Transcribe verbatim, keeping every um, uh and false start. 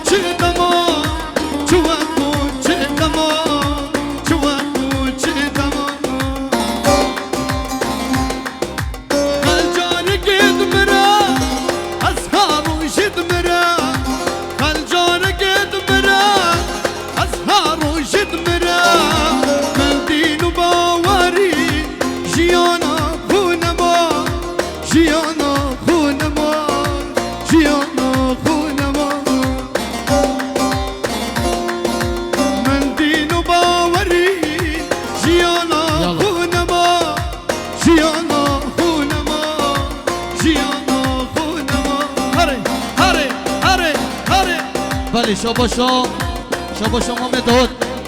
Çi dema, çi wexto, çi dema, çi wexto, çi dema. Xelcarekê dimire, ez ha rojê dimire. Xelcarekê dimire, ez ha rojê dimire. Min dîn û bawerî, jiyana xwe nema, jiyana xwe nema, jiyana xwe nema. Min dîn û bawerî, jiyana Yala. Xwe nema, jiyana xwe nema, jiyana xwe nema. Herê, herê, herê, herê. Belê, şabaşa, şabaşa Mamed Dawud.